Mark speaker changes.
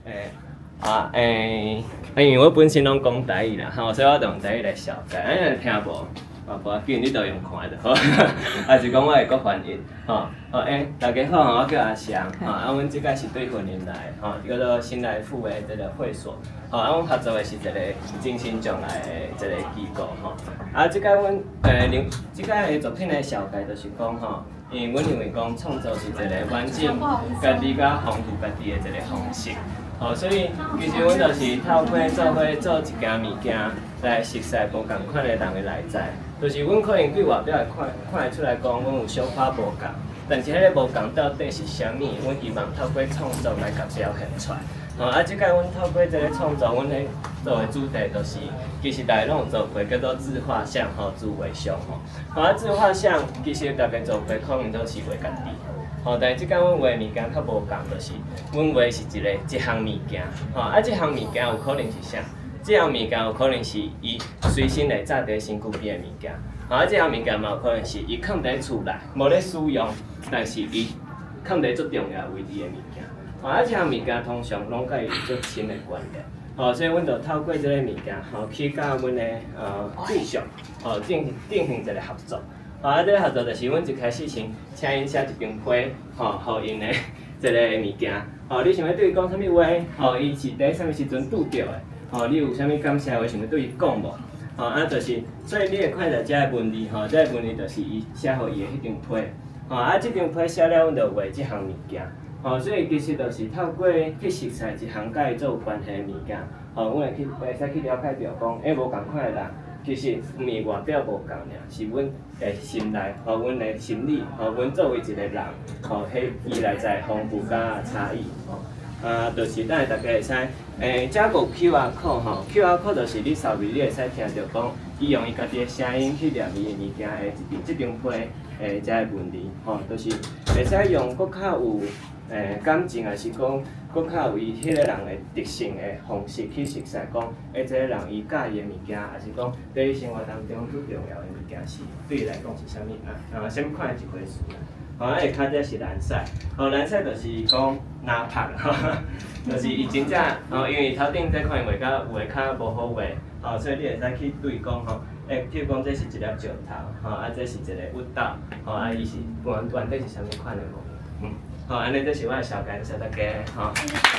Speaker 1: 欸啊欸，因為我本身攏講台語啦，吼，所以我就用台語來紹介。啊，你聽無？啊，無要緊，你就用看就好。還是講我會閣翻譯，吼。好欸，大家好，我叫阿翔，吼，啊，阮這擺是對雲林來，吼，叫做新來富的這個會所，吼，啊，阮合作的是一個精神障礙的一個機構，吼。啊，這擺阮欸，另這擺的作品的紹介就是講，吼，因為阮認為講創作是一個完整家己佮豐富家己的一個方式。吼，所以其實阮就是透過做伙做一件物件來熟似無仝款的人的內在，就是阮可能對外表會看看會出來講，阮有小可無仝，但是彼個無仝到底是啥物？阮希望透過創作來共表現出來。吼，啊，這擺阮透過這個創作，阮咧做的主題就是，其實大家攏有做過叫做自畫像吼，自畫像吼。吼，啊，自畫像其實逐家做過可能都是畫家己。吼，但是這擺阮畫的物件較無仝，就是阮畫是一個一項物件，吼，啊，這項物件有可能是啥？這項物件有可能是伊隨身會紮佇身軀邊的物件，吼，啊，這項物件嘛有可能是伊囥佇厝內無咧使用，但是伊囥佇足重要位置的物件，吼，啊，這項物件通常攏佮伊有足深的關聯，吼，所以阮就透過這個物件，吼，去佮阮的對象，吼，進行一個合作。啊，這個合作就是阮一開始先請𪜶寫一張批，吼，予𪜶的這個物件，吼，你想欲對伊講啥物話？吼，伊是佇啥物時陣拄著的？吼，你有啥物感謝話想欲對伊講無？吼，啊，就是，所以你會看著這个文字，吼，這个文字就是伊寫予伊的彼張批，吼，啊，這張批寫了，阮就畫這項物件，吼，所以其實就是透過去熟似一項佮伊做有關係的物件，吼，阮會去會使去了解著講，欸，無仝款的人，其實毋是外表無仝爾，是阮的心內，吼，阮的心理，吼，阮作為一個人，吼，彼伊內在豐富佮差異，吼。啊，就是等下大家會使，欸，這個 QR code 吼，QR code 就是你掃入，你會使聽著講，伊用伊家己的聲音去念伊的物件的一這張批的這个文字，吼，就是會使用閣較有欸感情，還是講閣較有伊彼個人的特性的方式去熟似講，欸，這個人伊佮意的物件，還是講佇伊生活當中最重要的物件是對伊來講是啥物啊？啊，啥物款的一回事啦。吼，啊，下跤這是蘭賽，吼，蘭賽就是講藍拍，就是伊真正，吼，因為頭頂這款畫較有的較無好畫，吼，所以你會使去對講吼，欸，譬如講這是一粒石頭，吼，啊，這是一個鬱豆，吼，啊，伊是原原底是啥物款的無？嗯，好，按呢這是我的紹介，謝謝大家，吼。